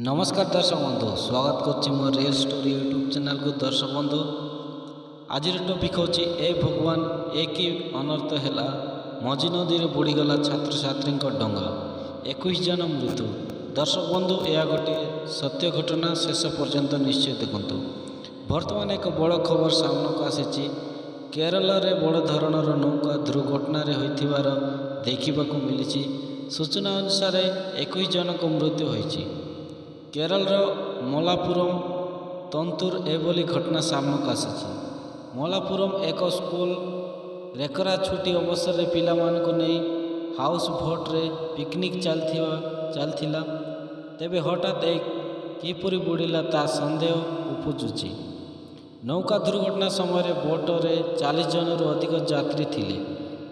ନମସ୍କାର ଦର୍ଶକ ବନ୍ଧୁ, ସ୍ୱାଗତ କରୁଛି ମୋ ରିଏଲ୍ ଷ୍ଟୋରି ୟୁଟ୍ୟୁବ୍ ଚ୍ୟାନେଲକୁ। ଦର୍ଶକ ବନ୍ଧୁ, ଆଜିର ଟପିକ୍ ହେଉଛି, ଏ ଭଗବାନ, ଏ କି ଅନର୍ଥ ହେଲା! ମଝି ନଦୀରେ ବୁଡ଼ିଗଲା ଛାତ୍ରଛାତ୍ରୀଙ୍କ ଡଙ୍ଗା, 21 ଜଣ ମୃତ୍ୟୁ। ଦର୍ଶକ ବନ୍ଧୁ, ଏହା ଗୋଟିଏ ସତ୍ୟ ଘଟଣା, ଶେଷ ପର୍ଯ୍ୟନ୍ତ ନିଶ୍ଚୟ ଦେଖନ୍ତୁ। ବର୍ତ୍ତମାନ ଏକ ବଡ଼ ଖବର ସାମ୍ନାକୁ ଆସିଛି। କେରଳରେ ବଡ଼ ଧରଣର ନୌକା ଦୁର୍ଘଟଣାରେ ହୋଇଥିବାର ଦେଖିବାକୁ ମିଳିଛି। ସୂଚନା ଅନୁସାରେ 21 ଜଣଙ୍କ ମୃତ୍ୟୁ ହୋଇଛି। କେରଳର ମଲାପୁରମ ତନ୍ତୁର ଏଭଳି ଘଟଣା ସାମ୍ନାକୁ ଆସିଛି। ମଲାପୁରମ ଏକ ସ୍କୁଲ ରେକରା ଛୁଟି ଅବସରରେ ପିଲାମାନଙ୍କୁ ନେଇ ହାଉସ୍ ବୋଟ୍ରେ ପିକନିକ୍ ଚାଲିଥିଲା। ତେବେ ହଠାତ୍ ଏ କିପରି ବୁଡ଼ିଲା, ତାହା ସନ୍ଦେହ ଉପୁଜୁଛି। ନୌକା ଦୁର୍ଘଟଣା ସମୟରେ ବୋଟରେ 40 ଜଣରୁ ଅଧିକ ଯାତ୍ରୀ ଥିଲେ।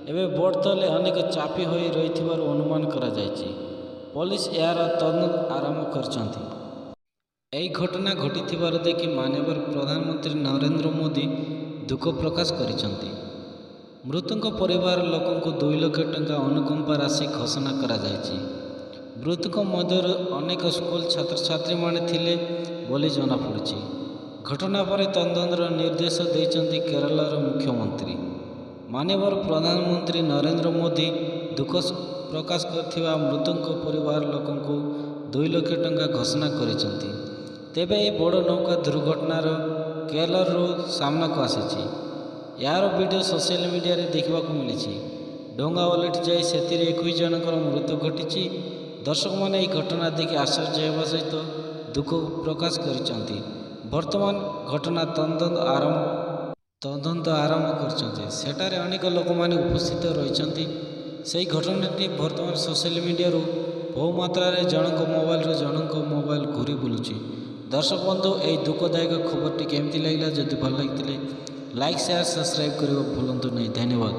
ଏବେ ବୋଟ୍ ତଳେ ଅନେକ ଚାପି ହୋଇ ରହିଥିବାର ଅନୁମାନ କରାଯାଇଛି। ପୋଲିସ ଏହାର ତଦନ୍ତ ଆରମ୍ଭ କରିଛନ୍ତି। ଏହି ଘଟଣା ଘଟିଥିବାର ଦେଖି ମାନ୍ୟବର ପ୍ରଧାନମନ୍ତ୍ରୀ ନରେନ୍ଦ୍ର ମୋଦି ଦୁଃଖ ପ୍ରକାଶ କରିଛନ୍ତି। ମୃତଙ୍କ ପରିବାର ଲୋକଙ୍କୁ 2 ଲକ୍ଷ ଟଙ୍କା ଅନୁକମ୍ପା ରାଶି ଘୋଷଣା କରାଯାଇଛି। ମୃତକ ମଧ୍ୟରୁ ଅନେକ ସ୍କୁଲ ଛାତ୍ରଛାତ୍ରୀମାନେ ଥିଲେ ବୋଲି ଜଣାପଡ଼ିଛି। ଘଟଣା ପରେ ତଦନ୍ତର ନିର୍ଦ୍ଦେଶ ଦେଇଛନ୍ତି କେରଳର ମୁଖ୍ୟମନ୍ତ୍ରୀ। ମାନ୍ୟବର ପ୍ରଧାନମନ୍ତ୍ରୀ ନରେନ୍ଦ୍ର ମୋଦି ଦୁଃଖ ପ୍ରକାଶ କରିଥିବା ମୃତଙ୍କ ପରିବାର ଲୋକଙ୍କୁ 2 ଲକ୍ଷ ଟଙ୍କା ଘୋଷଣା କରିଛନ୍ତି। ତେବେ ଏହି ବଡ଼ ନୌକା ଦୁର୍ଘଟଣାର କେରଳରୁ ସାମ୍ନାକୁ ଆସିଛି। ଏହାର ଭିଡ଼ିଓ ସୋସିଆଲ ମିଡ଼ିଆରେ ଦେଖିବାକୁ ମିଳିଛି। ଡଙ୍ଗା ଓଲଟି ଯାଇ ସେଥିରେ 21 ଜଣଙ୍କର ମୃତ୍ୟୁ ଘଟିଛି। ଦର୍ଶକମାନେ ଏହି ଘଟଣା ଦେଖି ଆଶ୍ଚର୍ଯ୍ୟ ହେବା ସହିତ ଦୁଃଖ ପ୍ରକାଶ କରିଛନ୍ତି। ବର୍ତ୍ତମାନ ଘଟଣା ତଦନ୍ତ ଆରମ୍ଭ କରିଛନ୍ତି। ସେଠାରେ ଅନେକ ଲୋକମାନେ ଉପସ୍ଥିତ ରହିଛନ୍ତି। ସେହି ଘଟଣାଟି ବର୍ତ୍ତମାନ ସୋସିଆଲ ମିଡ଼ିଆରୁ ବହୁ ମାତ୍ରାରେ ଜଣଙ୍କ ମୋବାଇଲରୁ ଜଣଙ୍କ ମୋବାଇଲ ଘୁରି ବୁଲୁଛି। ଦର୍ଶକ ବନ୍ଧୁ, ଏହି ଦୁଃଖଦାୟକ ଖବରଟି କେମିତି ଲାଗିଲା? ଯଦି ଭଲ ଲାଗିଥିଲେ ଲାଇକ୍, ସେୟାର, ସବସ୍କ୍ରାଇବ୍ କରିବାକୁ ଭୁଲନ୍ତୁ ନାହିଁ। ଧନ୍ୟବାଦ।